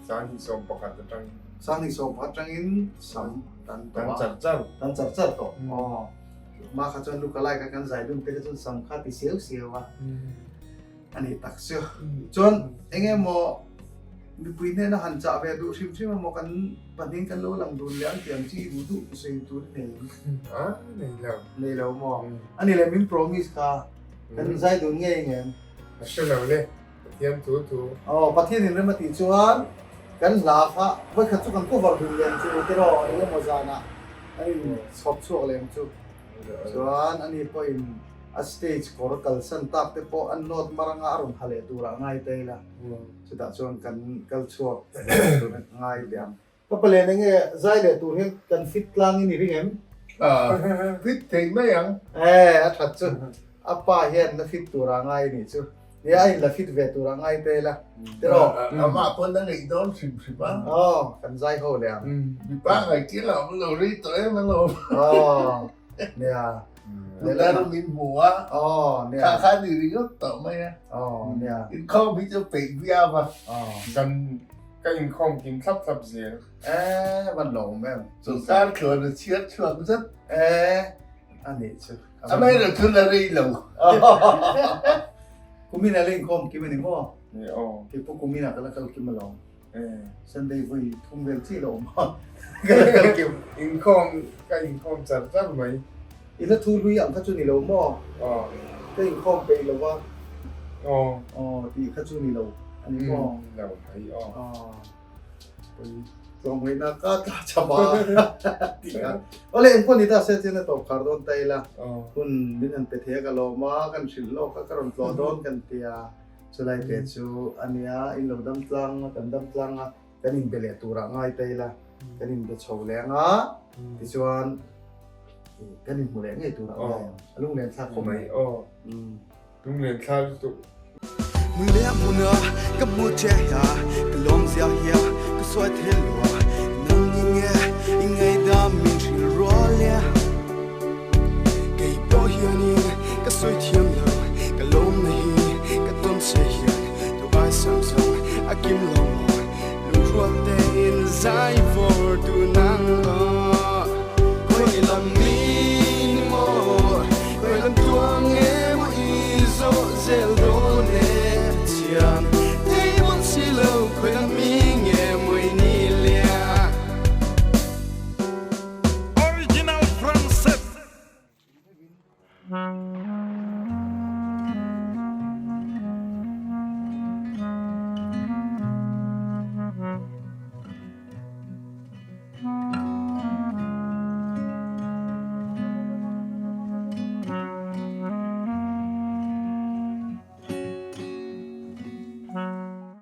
21 atangin. 21 atangin sam tan tawh a. Tan char char. Tan char char tawh. Aw. Mah kha chuan luka lai kha kan zai dun te kha chuan sam kha ti siau siau a. A ni tak chu. Chuan eng emaw mipui hnena han chah ve duh hrim hrim emaw kan pahnih kan lo lang dun leh ang tih ang chi duh duh sawi tur i nei em? A, nei lo. Nei lo maw? A ni le min promise kha. Kan zai dun ngei ngem? A hre lo le. Pathian thu thu. Aw, Pathian in rem a tih chuan kan hla kha vawikhat chu kan cover dun lem chu tiraw eng emaw zanah an in chhawp chhuak lem chu. Chuan ani pawhin a stage kawr kalsan tak te pawh an note mar anga a rawn ha leh turah ngai ta ila chutah chuan kan kal chhuak tur ngai leh ang. Ka palen enge zai leh tur hian kan fit tlang in i ring em? Fit thei mai ang. Eh, a that chu. A pa hian la fit tur a ngai nih chu. Nia, a in la fit ve tur a ngai te ila. Tiraw? Amah pawn a ngaih dawn hrim hrim a. Aw, kan zai ho leh ang. Mipa ngaih tir a awm lo rei tawh em alawm. Aw, nia. Tar min hmu a. Aw, nia. Kha kha ni ringawt tawh mai a. Aw, nia. Inkhawm hi chu peih viau a. Aw. Kan Ka inkhawm kim thlap thlap zel. Eh, van lo awm em. Sawrkar tluan a chhiar chhuak zet. Eh, a nih chu. A mai lo thun a rei lo. Kumin a la inkhawm kim a ni maw? Ni aw. Kei pawh kumin ah ka la kal kim alawm. Eh. Sunday vawi thum vel chiah lo awm a. Ka la kal kim. Inkhawm, ka inkhawm char char mai. I la thu hlui ang kha chu ni lo maw? Aw. Ka inkhawm peih lo va. Aw. Aw tih kha chu ni lo a ni maw? Ni lo mai aw. Aw. Tlawmngaihna ka tla cham a tih kha. Awle engpawh ni ta se chuan a tawp khar dawn ta ila. Hun min han pe thei a ka lawm a, kan hrilh lawk a, ka rawn tlawh dawn kan ti a. Chulai te chu a nia, in lo dam tlang a, kan dam tlang a. Kan inbe leh turah ngai ta ila, kan inbe chho leh ang a, tichuan kan inhmu leh ngei turah ngai ang. A lunglen thlak khawp mai. Aw, lunglen thlak lutuk. Hmun leh hmuna ka hmu che hia, ka lawm zia hia, ka sawi thei lua. Nang i nge i ngaidam min hrilh rual nia.